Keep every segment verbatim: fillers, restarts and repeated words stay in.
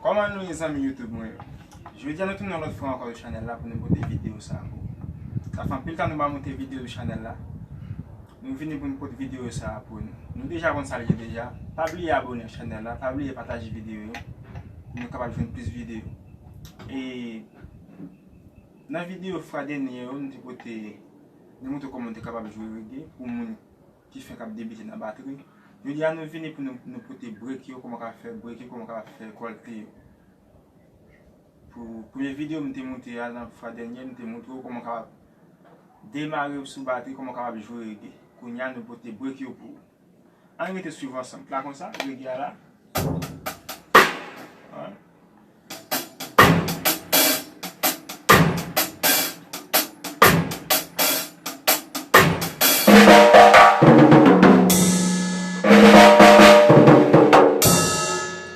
Kòman nou ye, zanmi YouTube mwen yo? Jodi a nou tounen yon lòt fwa ankò sou chanèl la pou nou pote videyo sa a pou ou. Sa fè anpil tan nou pa monte videyo sou chanèl la. Nou vini pou nou pote videyo sa a pou nou. Nou deja konn sa l ye deja. Pa bliye abòne ak chanèl la, pa bliye pataje videyo yo pou nou kapab jwenn plis videyo. E nan videyo fwa dènye yo, nou te pote, nou montre kòman nou te kapab jwe rege pou moun ki fenk ap debite nan batri. Jodi a nou vini pou nou, nou pote break yo, kòman w ka fè break yo, kòman w ka fè kòlte yo. Pou premye videyo m te monte a, nan fwa dènye, m te montre w kòman w kapab demare sou batri, kòman w kapab jwe rege. Kounye a nou pote break yo pou ou. Ann rete swiv ansanm. La konsa, rege a la. An.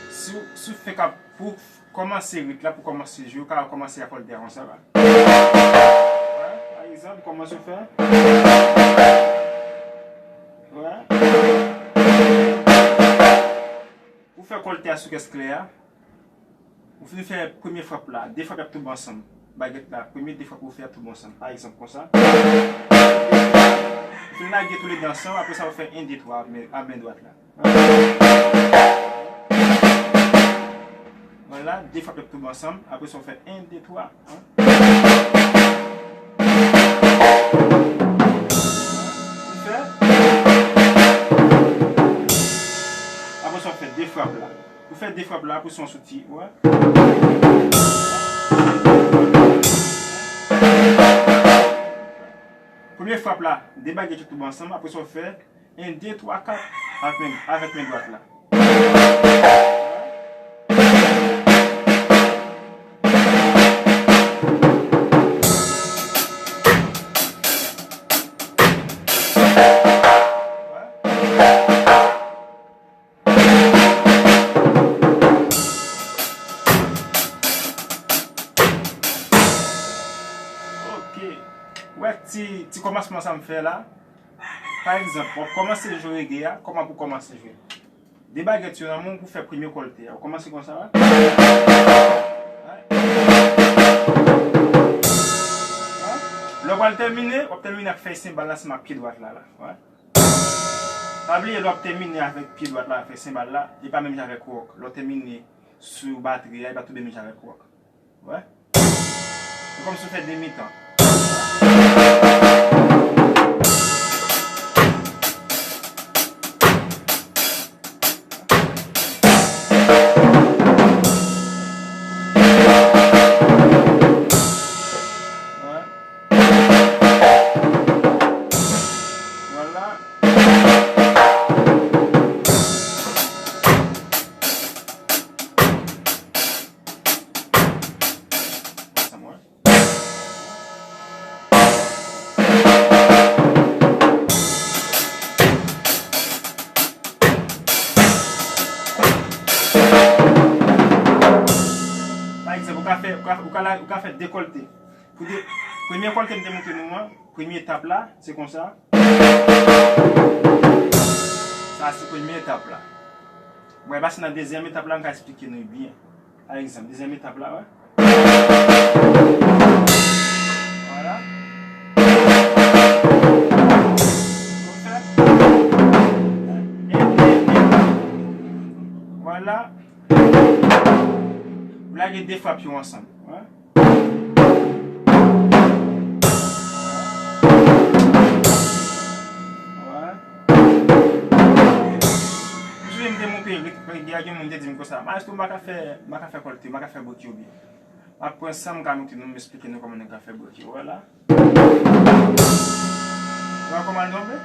Si w, si w fenk ap, pou w kòmanse rit la, pou w kòmanse jwe, w ka kòmanse ak kòlte a konsa la. Wè, pa egzanp, kòman w fè. Wè. Pou fè kòlte a sou kès klè a, ou fin fè premye frap la, de frap y ap tonbe ansanm. Bagèt la, premye de frap ou fè ap tonbe ansanm. Pa egzanp, konsa. Ou fin lage toulede ansanm, apre sa ou fè en, de, twa ak men, ak men dwat la. Vwala, de frap y ap tonbe ansanm, apre sa ou fè en, de, twa. Ou fè. Apre sa, ou fè de frap la. Ou fè de frap la, apre sa, ou soti, wè. Premye frap la, de bagèt yo tonbe ansanm, apre sa, ou fè en, de, twa, kat, avèk men, avèk men dwat la. Ok. Ou wè ti, ti kòmansman sa m fè la? Pa egzanp, w ap kòmanse jwe rege a, kòman pou w kòmanse jwe? De bagèt yo nan men w pou fè premye kòlte a. Ou kòmanse konsa, wè. Wè. Lè w pral tèmine, w ap tèmine ak fèy senbal la ansanm ak pye dwat la, la. Wè. Pa bliye, lè w ap tèmine avèk pye dwat la, fèy senbal la, li pa menm jan avèk wòk. Lè w tèmine sou batri a, li pa tou menm jan avèk wòk. Wè. Se kòmsi w fè demi tan. Wè. Vwala. Sa mwen. Pa egzanp, ou ka fè, ou ka, ou ka la, ou ka fè de kòlte. Pou de, premye kòlte m te montre nou an, premye etap la, se konsa. Sa se premye etap la. Mwen pase nan dezyèm etap la, m ka eksplike nou byen. Pa egzanp, dezyèm etap la, wè. Vwala. Vwala. Ou lage de frap yo ansanm. Wè. Wè. M sonje m te monte rit, gen yon moun te di m konsa, "Maestro, m pa ka fè, m pa ka fè kòlte, m pa ka fè break yo byen." M ap pran san m ka montre nou, m esplike nou kòman nou ka fè break yo. Vwala. Wè kòman l tonbe?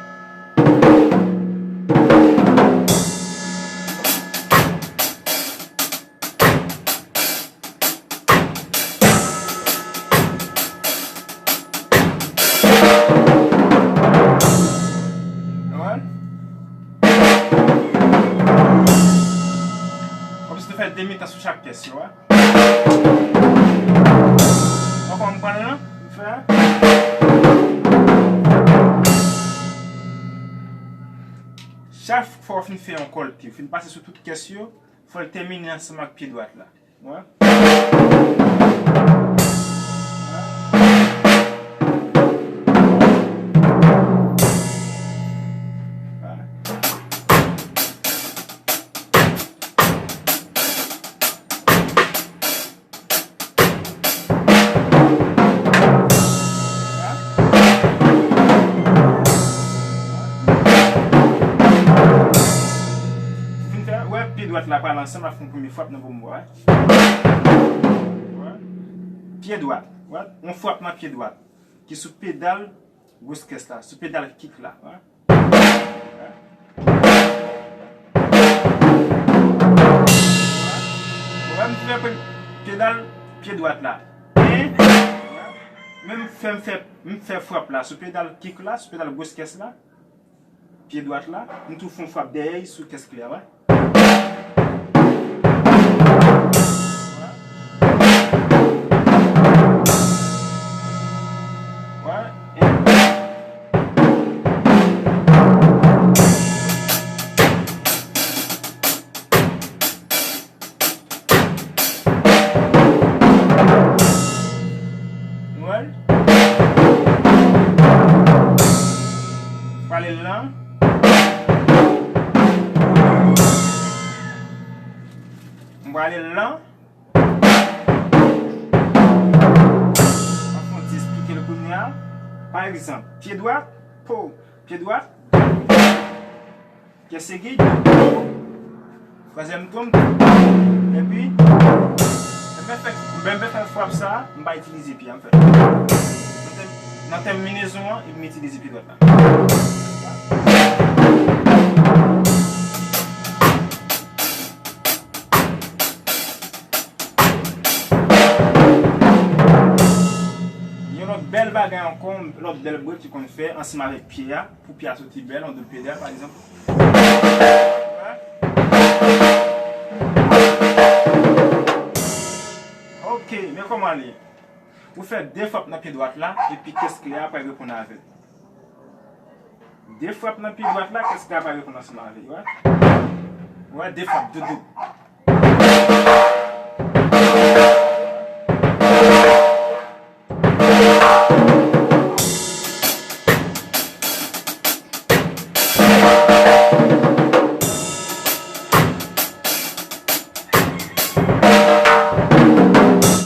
Nou wè? Kòmsi nou fè demi tan sou chak kès yo, wè. Ankò m pran l lan, m fè. Chak fwa w fin fè yon kòlte, w fin pase sou tout kès yo, Fò l tèmine ansanm ak pye dwat la. Wè. Fin fè, wè, pye dwat la pral ansanm ak yon premye frap nan bonbo a. Wè. Pye dwat, wè, yon frap nan pye dwat ki sou pedal gwos kès la, sou pedal kick la. Wè. Wè, m fè pe-, pedal pye dwat la. Men, men m fè, m fè, m fè frap la sou pedal kick la, sou pedal gwos kès la. Pye dwat la, m tou fè yon frap dèyè sou kès klè a, wè. Wè. Wè. Nou wè l? Prale l lan. M prale l lan. M ap fè yon ti esplike l kounye a. Pa egzanp, pye dwat, po, pye dwat, Pyès segi, twazyèm tonm, epi, lè m fè, lè m fè frap sa, m pa itilize pye a, m fè. Nan tèm, nan tèm minezon an, epi m itilize pye dwat la. Yon lòt bèl bagay ankò, yon lòt bèl break ki konn fè ansanm avèk pye a, pou pye a soti bèl, yon doub pedal, pa egzanp. Ok, men kòman l ye? Ou fè de frap nan pye dwat la, epi kès klè a pral reponn avè l. De frap nan pye dwat la, kès klè a pral reponn ansanm avè l, wè. Wè, de frap, doub, doub.